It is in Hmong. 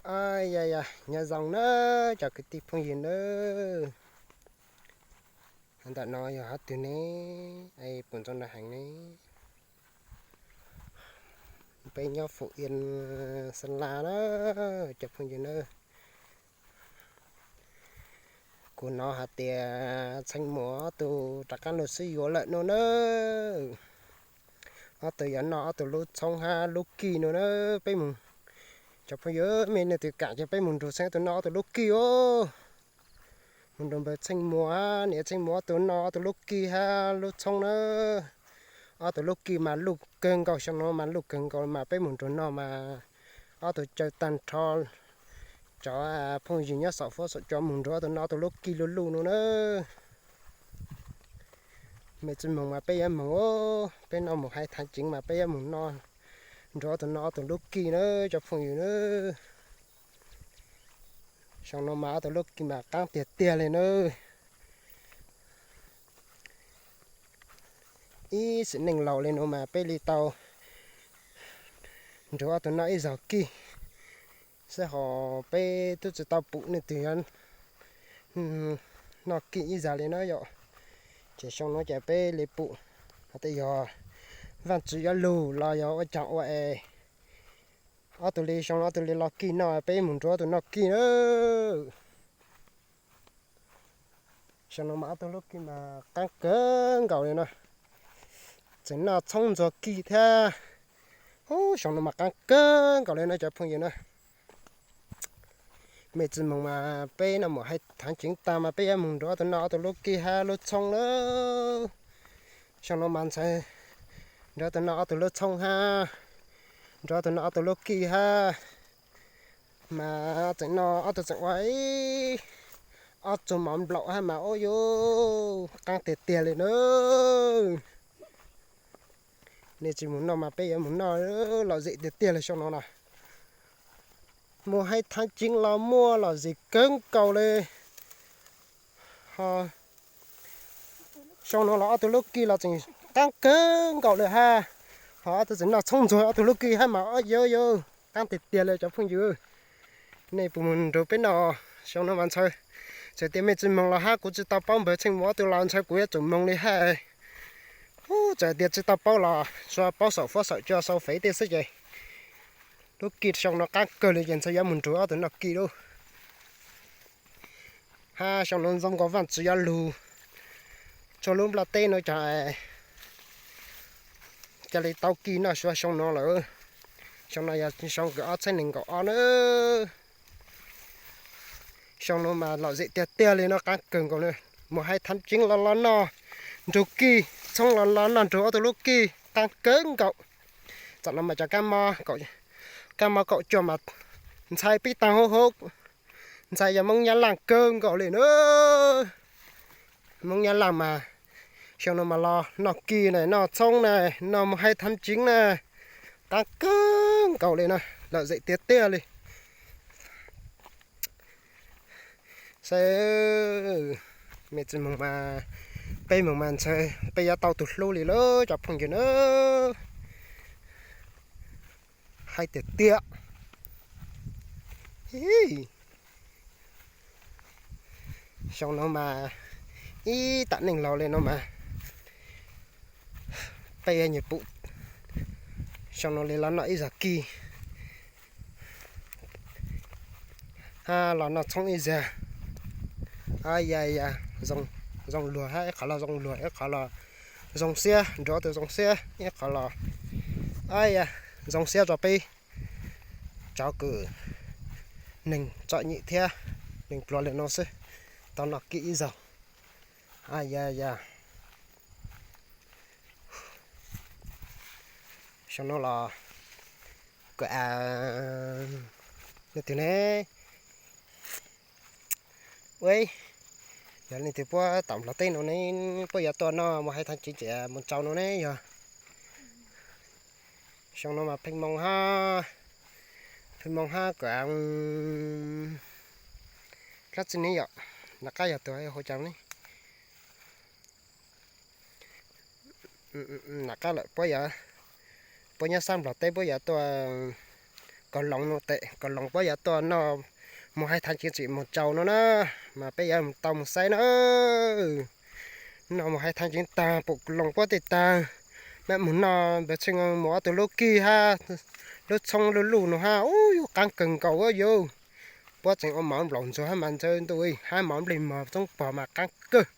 Oj, yog yog, nyob zoo na cov kwv tij phooj ywg nawb. Ntawm no yog qhov twg ne? Puas ntxoov na heev ne? Peb nyob Phú Yên, Sơn La na cov phooj ywg nawb. Kuv hnov hais tias Txheej Muas ob tug rov qab los sib yuav lawm no na. Ob tug yuav noj ob tug lub txhoob hab lub kij no na. Peb mus, cov phooj ywg, mej leej twg kam ces peb mus nrug Txheej ob tug noj ob tug lub kij os. Mus nrug npawg Txheej Muas, niam Txheej Muas ob tug noj ob tug lub kij hab lub txhoob na. Ob tug lub kij mas luj kawg nkaus, xyoo no mas luj kawg nkaus mas peb mus nrug noj mas ob tug caw tag nrho cov phooj ywg nyob saum fuab saum cua mus nrug ob tug noj ob tug lub kij luj luj no na. Mej tsi moog mas peb yuav moog, peb noj mus hais thav ceev mas peb yuav moog nrug ob tug noj ob tug lub kij na cov phooj ywg na. Xyoo no mas ob tug lub kij mas qaab tiag tiag li na. Ib sim neej laus li no mas peb li tau nrug ob tug noj ib zag kij, xwb hos peb tub tsi tau pum leej twg yuav noj kij ib zag li na yom. Ces xyoo no ces peb li pum hais tias yog Vaajtswv yuav lug los yog ua caag ua es ob tug li, xyoo no ob tug li los kij no peb moog nrug ob tug noj kij na. Xyoo no mas ob tug lub kij mas qaab kawg nkaus li na. Tseem noj txhoob ntxuag kij thiab. Ub, xyoo no mas qaab kawg nkaus li na cov phooj ywg na. Mej tsi moog mas peb noj mus hais thav ceev taag mas peb yuav moog nrug ob tug noj ob tug lub kij hab lub txhoob na. Xyoo no mas ntxhais nrug ob tug noj ob tug lub txhoob hab, nrug ob tug noj ob tug lub kij hab. Mas tseem noj ob tug tseem ua ib ob txug mov nplaum hab mas ub yuv, qaab tiag tiag li na. Nej tsi moog noj mas peb yuav moog noj, lom zem tiag tiag li xyoo no na. Mus hais thav ceev los muaj lom zem kawg nkaus li. Xyoo no los ob tug lub kij los tseem qaab kawg nkaus li hab. Hos ob tug tseem noj txhoob ntxuag ob tug lub kij hab mas ub yuv, qaab tiag tiag li cov phooj ywg. Nej puas moog nrug peb noj? Xyoo no mas ntxhais, txawm tias mej tsi moog los hab kuv tsi tau paub, npawg Txheej Muas ob tug los ntxhais kuv yuav tsum moog li hab. Ub, txawm tias tsi tau paub los tsuas paub saum fuab saum cua saum fev tej xwb ces lub kij xyoo no qaab kawg li ces ntxhais yuav moog nrug ob tug noj kij lub. Hab xyoo no zoo nkaus Vaajtswv yuav lug, txhua lub nplaj teb no ca, ca le tau kij noj suav xyoo no lawm. Xyoo no yog xyoo kws ob txhiab nees nkaum ob na. Xyoo no mas lom zem tiag tiag li no, qaab kawg nkaus na. Mus hais thav ceev los los noj nrug kij, txhoob los los noj nrug ob tug lub kij, qaab kawg nkaus. Tam no mas cov kab mob kaum cuaj mas ntxhais pib taag huv huv, ntxhais yog Moob Nyab Laaj kawg nkaus li na. Moob Nyab Laaj mas xyoo no mas los noj kij na, noj txhoob na, noj mus hais thav ceev na, qaab kawg nkaus li na, lom zem tiag tiag li. Saib, mej tsi moog mas, peb moog mas ntxhais peb yuav tau tug hlub li lawm cov phooj ywg na. Hais tiag tiag. Xyoo no mas, ib tam neej laus li no mas, peb yuav nyuam pum xyoo no li los noj ib zag kij hab los noj txhoob ib zag. Ab ya ya, zoo luag hab ib qhov los zoo luag, ib qhov los zoo siab, nrug ob tug zoo siab, ib qhov los, ab ya, zoo siab rua peb cov kws neeg txom nyem thiab neeg pluag li no xwb, tau noj kij ib zaug. Ab ya ya. Xyoo no los, kuv, leej twg ne, ua, yog leej twg puab tom Nplog teb no ne, puab yuav tuaj noj mus hais thav ceev ces mus tsaus no ne yog. Xyoo no mas pheej moo hab, pheej moo hab kuv, dlaab tsi ne yom, nram qab yog tug hau caag ne. Nram qab lawm, puab, puab nyob sab Nplog teb puab yuav tuaj Kaus Loos no tes, Kaus Loos puab yuav tuaj noj mus hais thaj ceev tsim mus tsau no na, mas peb yuav tau mus saib na. Noj mus hais thaj ceev tag pum Kaus Loos puab tej tag, mam mus noj npawg Tsheej mus ob tug lub kig hab lub txhoob lub luj no hab, ub, yuav qaab kawg nkaus yuav. Puab tseem ua mov nplaum ntxuag hab mas ntxawg ntuj, hab mov nplej mog txoob pog mas qaab kawg.